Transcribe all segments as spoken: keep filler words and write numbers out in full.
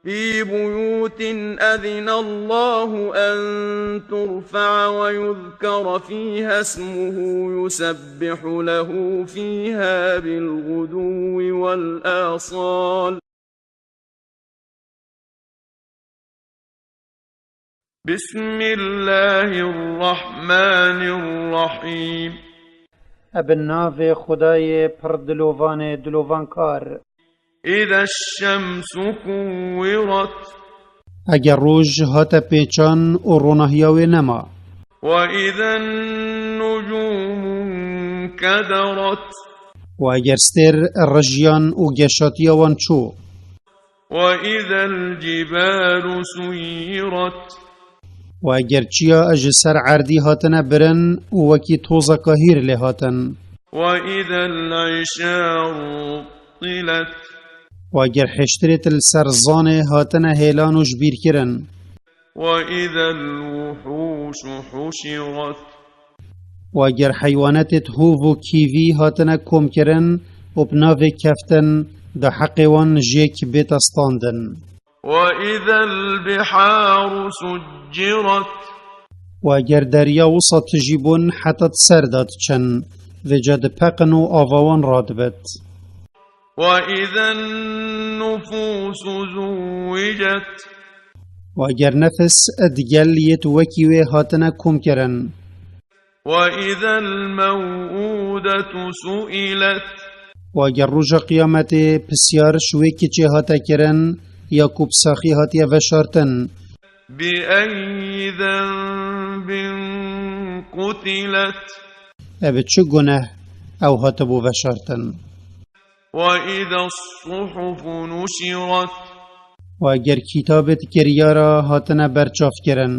في بيوت أذن الله أن ترفع ويذكر فيها اسمه يسبح له فيها بالغدو والآصال. بسم الله الرحمن الرحيم. Bi navê Xwedayê pir dilovanê dilovankar. إذا الشمس كورت. Eger roj hate pêçan û ronahiya wê nema. وإذا النجوم انكدرت. Û eger stêr rijiyan û geşatiya wan çû. وإذا الجبال سيرت. Û eger çiya ji ser erdî hatine birin û wekî tozeka hîr lê hatin. وإذا العشار عطلت. Û eger hêştirêt li ser zanê hatine hêlan û ji bîr kirin. وإذا الوحوش حشرت. Û eger heywanetêt hûv û kîvî hatine komkirin û bi navê keftin da heqê wan jêk bête standin. وإذا البحار سجرت. Û eger derya wisa tijî bûn heta di ser de diçin, vêca dipeqin û ava wan radibit. وإذا النفوس زوجت. Û eger nefis digel yêt wekî wê hatine komkirin. وإذا الموءودة سئلت. Û eger roja qiyametê pisyar ji wê kiçê hate kirin ya ku bi saxî hatiye veşartin. بأي ذنب قتلت. Ev bi çi guneh ew hatibû veşartin? وإذا الصحف نشرت. Û eger kitabêt kiryara hatine berçavkirin.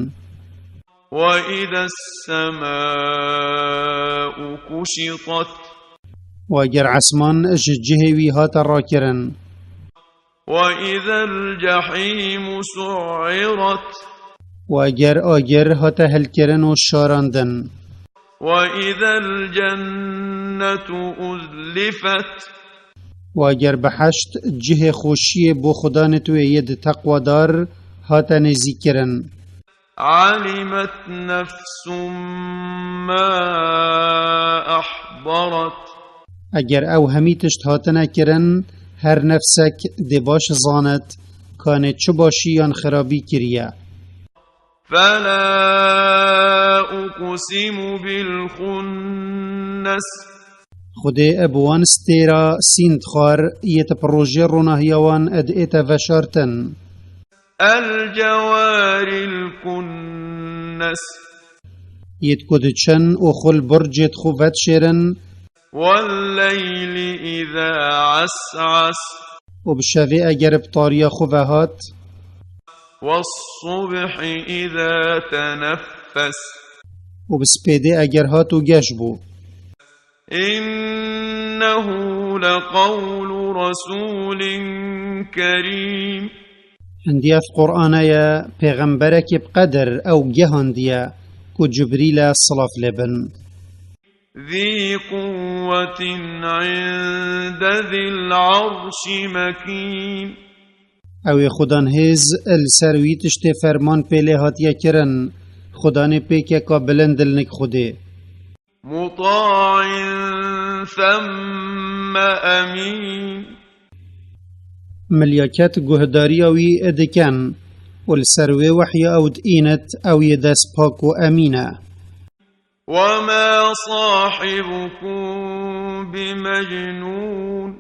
وإذا السماء كشطت. Û eger esman ji cihê wî hate rakirin. وإذا الجحيم سعرت. Û eger agir hate hilkirin û şarandin. وإذا الجنة أزلفت. Û eger biheşt cihê xweşiyê bo xudanêt wê yê di teqwadar hate nêzîkirin. علمت نفس ما أحضرت. Eger ew hemî tişt hatine kirin, her nefsek dê baş zanit, kanê çi başî yan xirabî kiriye. فلا أقسم بالخنس. Xwedê bi wan stêra sînd xwar yêt bi rojê ronahiya wan ed ête veşartin. الجوار الكنس. Yêt ku diçin û xwe li burcêt xwe vedişêrin. والليل إذا عسعس. Û bi şevê eger bi tariya xwe ve hat. والصبح إذا تنفس. Û bi spêdê eger hat û geş bû. إنه لقول رسول كريم. Hindî ev Qur'ane ye, pêxemberekî bi qedir ew gehandiye ku Cibrîl e silav lê bin. ذي قوة عند ذي العرش مكين. Ew ê xudan hêz li ser wî tiştê ferman pê lê hatiye kirin, xudanê pêkeka bilind li nik Xwedê. مطاع ثم أمين. Milyaket guhdariya wî dikin û li ser wê wehya ew diînit, ew yê dest pak û emîn e. وما صاحبكم بمجنون.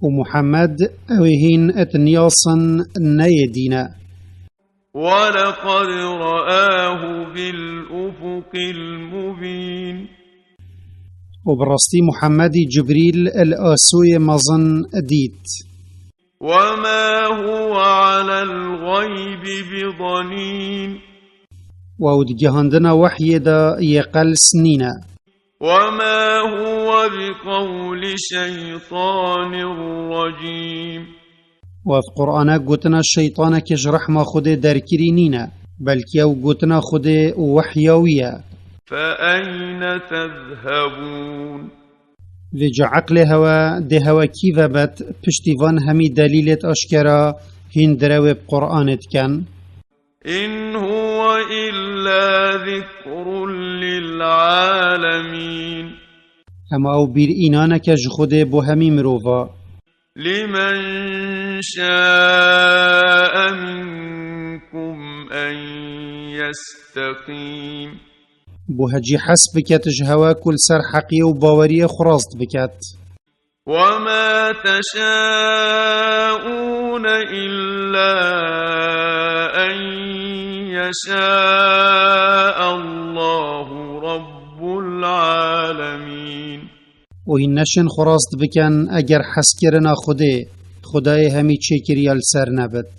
Û Muhammed ew ê hîn et niyasin neyê dîne. ولقد رآه بالأفق المبين. Û bi rastî Muhammedî Cibrîl li asoyê mezin dît. وما هو على الغيب بضنين. Û ew di gihandina wehyê de yê qels nîne. وما هو بقول شيطان رجيم. Û ev Qur'ane gotina şeytanekê ji rehma Xwedê derkirî nîne, belkî ew gotina Xwedê û wehya wî ye. فأين تذهبون؟ Vêca eqlê hewe dê hewe kî vebet, piştî van hemî delîlêt aşkera, Hîn direwê bi Qur'anê dikin. إن هو إلا ذكر للعالمين. Hema ew bîr înaneke ji Xwedê bo hemî mirova. لمن شاء منكم أن يستقيم. Bo hecî hez biket ji hewe ku li ser heqiyê û baweriyê xwe rast biket. وما تشاءون إلا أن يشاء الله رب العالمين. Û hîn neşin xwe rast bikin eger hezkirina Xwedê, Xwedayê hemî çêkiriya li ser nebit.